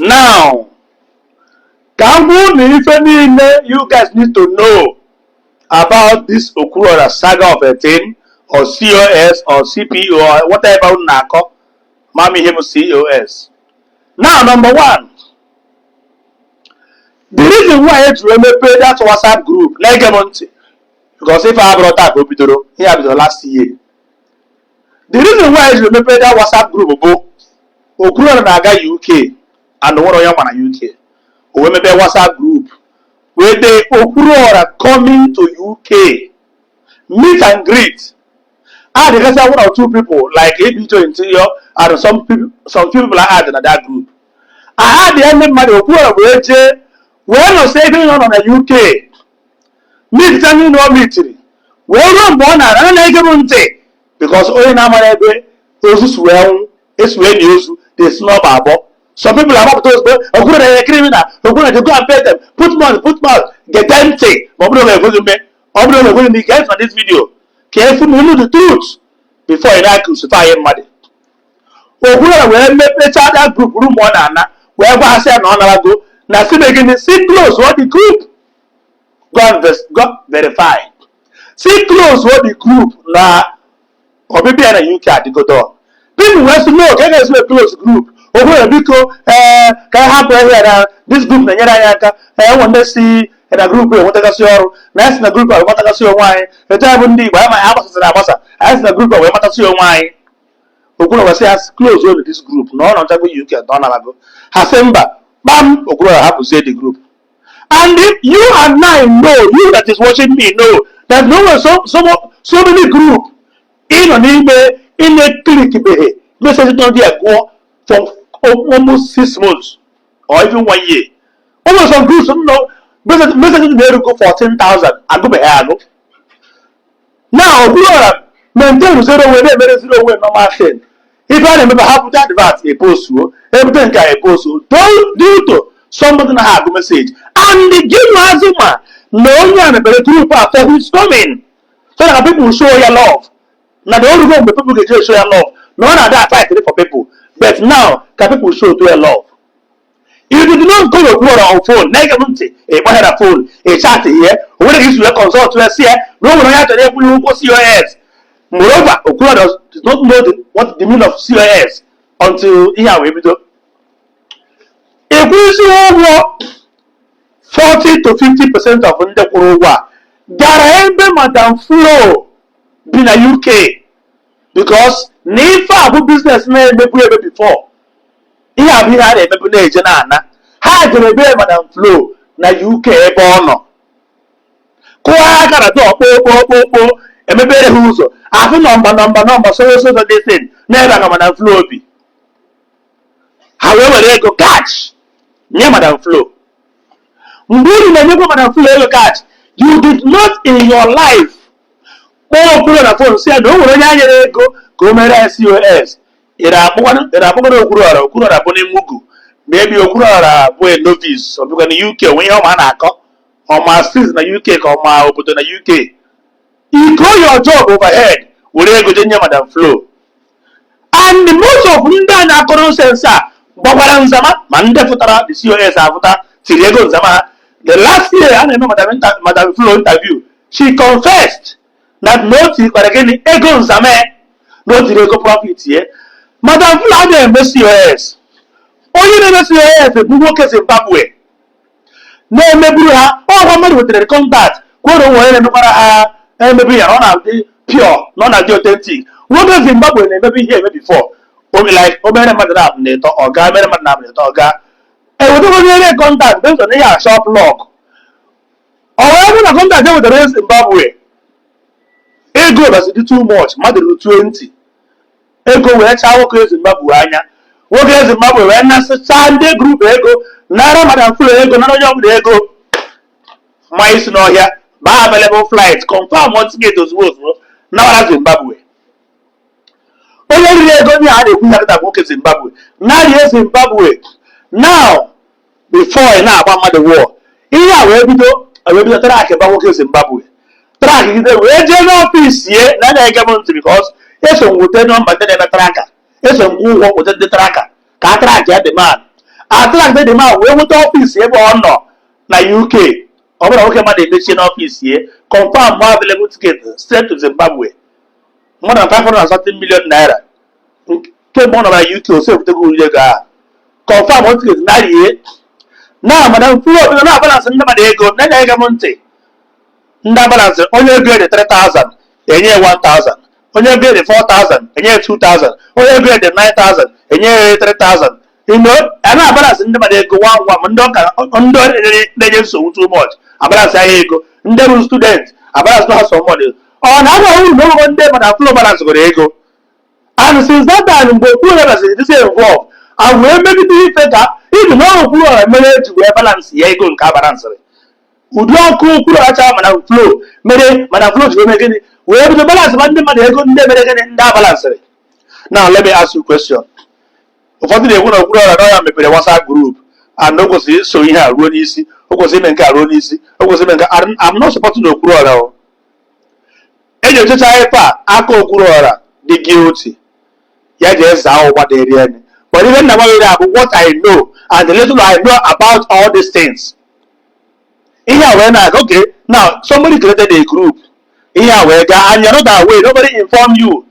Now, ka m gwa unu ife niile you guys need to know about this Okwuluora saga of a thing, or COS or CPO or whatever unu na-akọ. Ma m ihe bụ COS. Now, number one, the reason why eji wee mepee that WhatsApp group, na-ege m ntị, because ife abụrụ taa ka o bidoro, ihe a bidoro last year. The reason why eji wee mepee that WhatsApp group bụ Okwuluora na-aga UK and nwere onye ma na UK. O wee mepee WhatsApp group wee dee "Okwuluora coming to UK, meet and greet." Add one or two people like ABJ Interior and some people, some few people are added na that group. I add ndị mmadụ. Okwuluora wee jee wee nọsị ebe nọ na UK, meet ndị na o meetiri, wee ruo mgbe ọ na-ara na-ege m ntị, because onye na-amara ebe ozu si wee nwụ, esi wee nie ozu, na-esi n'ọba abụọ. Some people agbapụta ozugbo, "Okwuluora ya criminal, Okwuluora to go and pay them, put mouth, put mouth." Gete ntị, ma ọ bụrụ na ekweghị mme, ọ bụrụ na ekweghị m ike na this video, ka efu na unu the truth before ị na-crucify mmadụ. Okwuluora wee mepechaa that group ruo mgbe ọ na-ana, wee gwa ha sị ya na ọ narago na si mee gịnị? Si close all the group. Go and go verify. Si close all the group na ọbịbịa na UK adịgodo. People wee sị no, ka e ga-esi wee close group? Okwuluora, biko, ee, ka anyị hapụ ihe na this group na-enyere anyị aka. Ee, enwe ndị si na group enwetagasị ọrụ, na anyị si na group a wee matasị onwe anyị. Etu anyị bụ ndị Igbo anyị ma agbasasịrị agbasa, anyị si na group a wee matasị onwe anyị. Okwuluora wee sị ya close all this group na ọ nọchago UK na ọ narago. Ha sị mba, kpam. Okwuluora hapụzie the group. And if you and I know, you that is watching me know that no one, so so so many group ị nọ n'ime, ị na-eclickbeghị message nọ there gụọ for almost 6 months or even one year. O nwere some groups nọ, message na-erugo 14,000, agụbeghị agụ. Now, Okwuluora maintain zero onwe, na-emere zero onwe normal thing. Ife a na-emebe, ha pụta advert, epostuo, ebute nke a, epostuo, due to somebody na ha agụ message. And gị maazị ma na onye a mepere group a for his coming so that people show ya love, na the orugo mgbe people ga-eji show ya love, na ọ na-ada fight for people, but now ka people show to ya love. If you do not call Okwuluora on phone, na-ege m ntị, ị kpọghara na phone, ị chat ihe o nwere ka isi wee consult ya, si ya na o nwere onye a chọrọ ịkwụnye ụgwọ COS. Moreover, Okwuluora does not know what the meaning of COS until ihe a wee bido. Ịkwụsị ụgwọ, 40 to 50% of ndị kwụrụ ụgwọ a gara ebe Madam Flo bi na UK, because na ife a bụ business na-emebu ebe before. Ihe a bụ ihe a na-emebu na-eje na-ana. Ha jere ebe Madam Flo na UK, ebe ọ nọ, kụọ aka na dọọ, kpoo kpoo kpoo kpoo, emepere ha ụzọ, afụ number, number, number, so so so this n'ebe a ka Madam Flo bi. Ha wee were ego cash nye Madam Flo. Mgbe unu na-enyekwa Madam Flo ego cash, you did not in your life kpọọ Okwuluora na phone si ya na o nwere onye a nyere ego ka o mere ya COS. Ị na-akpọkwara Okwuluora? Okwuluora bụ n'Emugu, maybe Okwuluora bụ a novice. Ọ bịkwa na UK, onwe ihe ọma a na-akọ, ọma street na UK, ka ọma obodo na UK. You go your job overhead, were ego je nye Madam Flo. And most of ndị a na-akọ nonsense a gbakwara nzama, ma ndị fụtara the COS afụta tiri ego nzama ha. The last year a na-eme Madam Flo interview, she confessed na o tirikwara gịnị? Ego nzama ya, na o tiri ego profit ye. Madam Flo adịghị eme COS. Onye na-eme COS bụ nwoke Zimbabwe na-emeburu ha. Ọgwa mmadụ wetara contact kwere onwe onye na-emekwara ha emebi ya, na ọ na-adị pure, na ọ na-adị authentic. Nwoke Zimbabwe na-emebi ihe eme before obi, like o mere mmadụ na-abụ na ịtọ ọga, mere mmadụ na-abụ na ịtọ ọga, ewetagoziere contact based on ihe a shop lock. Ọ wee bụ na contact e wetara Zimbabwe, ego bazi dị too much. Mmadụ ruru 20, ego wee chaa nwoke Zimbabwe anya. Nwoke Zimbabwe wee nasịchaa ndị group ego, nara Madam Flo ego, nara onye ọbụla ego, ma isi n'ọhịa baa available flight, confirm ticket ozugbo ozugbo, nawara Zimbabwe. Onye riri ego ndị a na-ekwu ya kịta bụ nwoke Zimbabwe narie Zimbabwe. Now, before ị na-agba mmadụ wụọ ihe a, wee bido track ba nwoke Zimbabwe, track gide wee jee n'office ye na na-ege m ntị, because eso m wute number ndị na-eme tracker, eso m kwụ ụgwọ wute ndị tracker ka a track ya the man. Attract the man wee nweta office ebe ọ nọ na UK. Ọ bụrụ na nwoke mmadụ emechie n'office ya, confirm more available ticket straight to Zimbabwe, more than 500 and something million naira. Kemgbe ọ nọ na UK, o sepụtago uri ego ahụ, confirm one ticket narie na Madam Flo bido na balance ndị mmadụ ego. Na-enye m ntị, ndị balance, onye ego dị 3000, enye 1000, onye ego dị 4000, enye 2000, onye ego dị 9000, enye 3000. A na-abalance ndị mmadụ ego one one. Ndị ọka, ndị na-enye nsogbu too much, abalance ahịa ego. Ndị bụ student, abalance ha some money. Ọ na-agwa uru na ogogo ndị Madam Flo balance goro ego. And since that time, mgbe Okwuluora basịrị dịsị involve and wee megide ife ka ibi na Okwuluora mere eji wee balance ya ego nke a balancịrị ụdị ọkụ Okwuluora chara Madam Flo mere, Madam Flo ji wee mee gịnị? Wee bido balance ma ndị mmadụ ego, ndị mere gịnị? Ndị a balancịrị. Now let me ask you a question. Ụfọdụ na-ekwu na Okwuluora na ya mepere WhatsApp group and o kwesịrị iso ihe a ruo n'isi, o kwesịrị ime nke a ruo n'isi, o kwesịrị ime nke a. I'm not supporting Okwuluora o. Enyochacha ife a, aka Okwuluora dị guilty, ya jee zaa ụgba dịrị elu. But ihe nna gwa abụ what I know and the little I know about all these things. Ihe a wee na-aga, okay, now somebody created a group, ihe a wee gaa, and you're not aware, nobody inform you.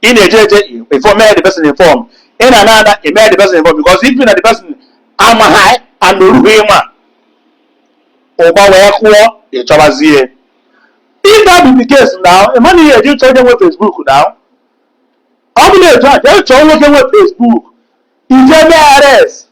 Ị na-eje eje, inform the person, inform. Ị na-ana ana, eme the person inform, because if you na the person amaghị and orughị ịma ụgba wee kụọ, ịchọbazie. If that be the case now, ị mana ihe eji chọọ onye nwe Facebook now. Ọ bụ na etu a, jee chọọ nwoke nwe Facebook, ije mee arrest,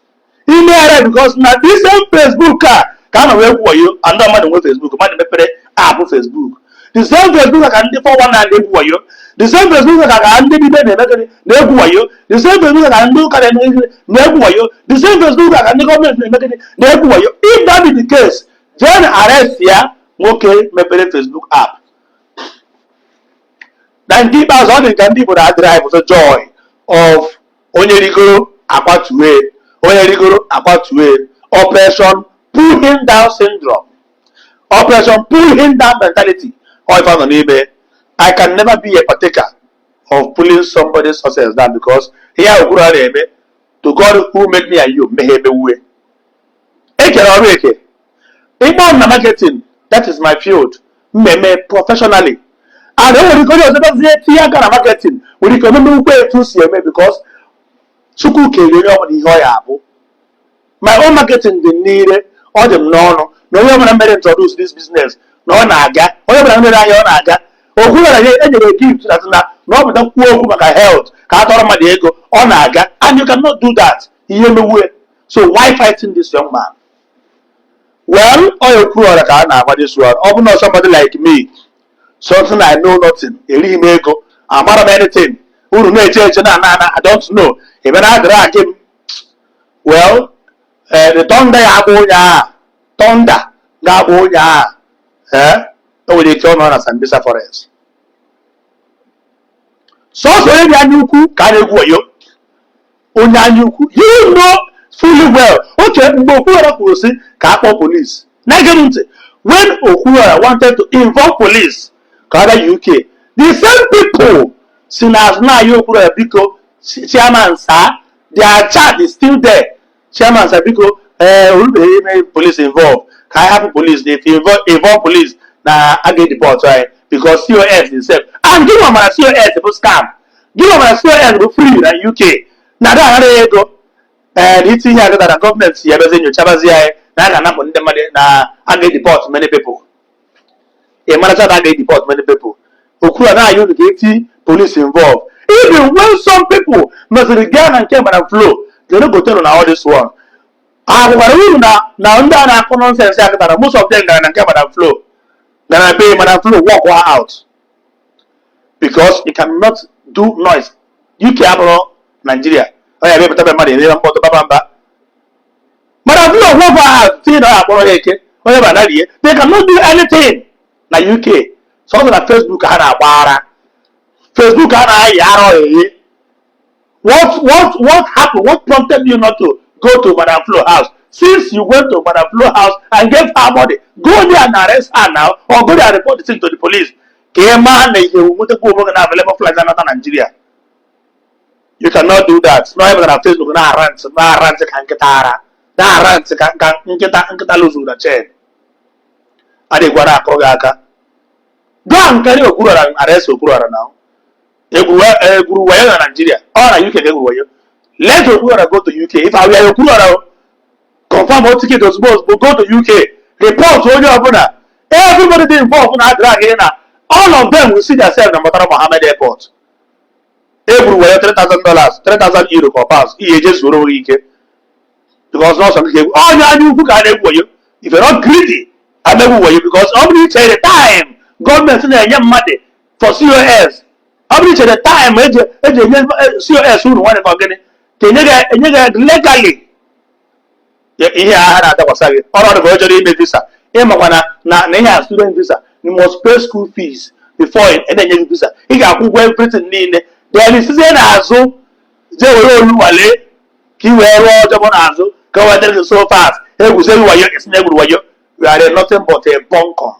ime arrest, because na this same Facebook a ka a na wee gwuo and ndị mmadụ nwe Facebook, mmadụ mepere app Facebook. The same Facebook a ka ndị 419 na-egwu wayo. The same Facebook a ka ndị dibịa na-eme gịnị? Na-egwu wayo. The same Facebook a ka ndị ụka na-eme gịnị? Na-egwu wayo. The same Facebook a ka ndị gọọmenti na-eme gịnị? Na-egwu wayo. If that be the case, jee na arrest ya nwoke mepere Facebook app. Na nke ikpeazụ, ọ dị ka ndị Igbo na-adrive the joy of onye rigoro akwatue, onye rigoro akwatue. Operation pull him down syndrome, operation pull him down mentality, ọ ife nọ n'ime. I can never be a partaker of pulling somebody's success down, because ihe ahụ kwuru a na-eme, to God who made me and you, mmehie emewue ekere ọrụ eke. Ịkpọ m na marketing, that is my field, mmemme professionally. And e nwere ike onye ọzọ bịazie tinye aka na marketing, nwere ike omeme ukwe etu si eme, because Chukwu kere onye ọbụla ihe ọ ya abụ. My own marketing dị n'ire, ọ dị m n'ọnụ na onye ọbụla mere introduce this business na ọ na-aga, onye ọbụla mere ahịa, ọ na-aga. Okwu na ya enyere gift na na ọ pụta kwuo okwu maka health ka a tọrọ mmadụ ego, ọ na-aga. And you cannot do that, ihe mewue. So why fighting this young man? Well, ọ ya Okwuluora ka a na-agba this one. Ọ bụ na somebody like me, something I know nothing, erighị m ego, amara m anything, unu na-eche eche na ana ana, I don't know ebe na adịrị akị m. Well, the thunder ya agba onye ahụ, thunder ga-agba onye ahụ, o nwere ike ọ nọ na Sambisa Forest. Sọsọ onye dị anya ukwu ka a na-egwu wayo. Onye anya ukwu, you know fully well. Okay, mgbe Okwuluora kwuru sị ka a kpọọ police, na-ege m ntị, when Okwuluora wanted to involve police ka ọ bịa UK, the same people si na azụ na-ayọ Okwuluora, "Biko, chairman sir," their chat is still there, "Chairman sir, biko, ee, orubeghị ime police involve, ka anyị hapụ police. If you involve police na a ga-edeport anyị, because COS itself." And gị nwa mara COS bụ scam, gị nwa mara COS bụ free na UK na ada anara ego. Ee, na itinye aka na gọọmenti ya bịazi nyochabazi anyị na a ga-anapụ ndị mmadụ, na a ga-edeport many people. Ị maracha na a ga-edeport many people. Okwu a na-ayọ unu ka eti police involve, even when some people mesịrị gaa na nke Madam Flo jere gotere na all this one a gwakwara uru na ndị a na-akụ nonsense akụtara, most of them gara na nke Madam Flo, gara be Madam Flo, work her out, because you cannot do noise. UK abụrụ Nigeria, ọ ya bịa be mmadụ ere mkpọtụ baba mba. Madam Flo work her out, tinye na ọ akpọrọ ya eke onye ba narie. They cannot do anything na UK. Sọsọ na Facebook ha na-agba ara, Facebook ha na-ayị ara ọyịyị. What happened? What prompted you not to go to Madam Flo house? Since you went to Madam Flo house and gave her money, go there and arrest her now, or go there and report the thing to the police, ka ị maa na ihe nwetakwa onwe gị na available flight anata Nigeria. You cannot do that. No, ebe na Facebook na-ara ntị, na-ara ntị ka nkịta ara. Na-ara ntị ka nkịta lụzuru na chain adịghịkwara akụrụ gị aka. Go and carry Okwuluora, arrest Okwuluora now. Egwuru wayo na Nigeria, ọ na UK ka egwuru wayo. Let Okwuluora go to UK. If I were Okwuluora, confirm o ticket ozugbo ozugbo, go to UK, report onye ọbụla, everybody dey involved na drag na all of them will see themselves na Murtala Mohammed Airport. Egwuru wayo $3,000, €3,000 ka pounds ihe eje zuoro onwe gị ike, because n'ọsọ gị ga-egwu onye anya ukwu ka a na-egwu wayo. If you're not greedy, amegwu wayo, because ọ bụrụ ichere time gọọmenti na-enye mmadụ for COS, ọ bụrụ ichere time eji enye COS uru nwanne ka ọ gịnị ka enye gị legally, ihe agha na-adakwasa gị ọrụ ọrụ ka ọ chọrọ ime visa. Ịmakwa na ihe a student visa, you must pay school fees before ị na-enye gị visa. Ị ga-akwụ ụgwọ everything niile, then isizie n'azụ jee were olu wale ka ị wee rụọ ọjọbọ n'azụ ka o wetara gị so fast. Egwuzi wayo, esi na egwuru wayo. You are nothing but a bunker.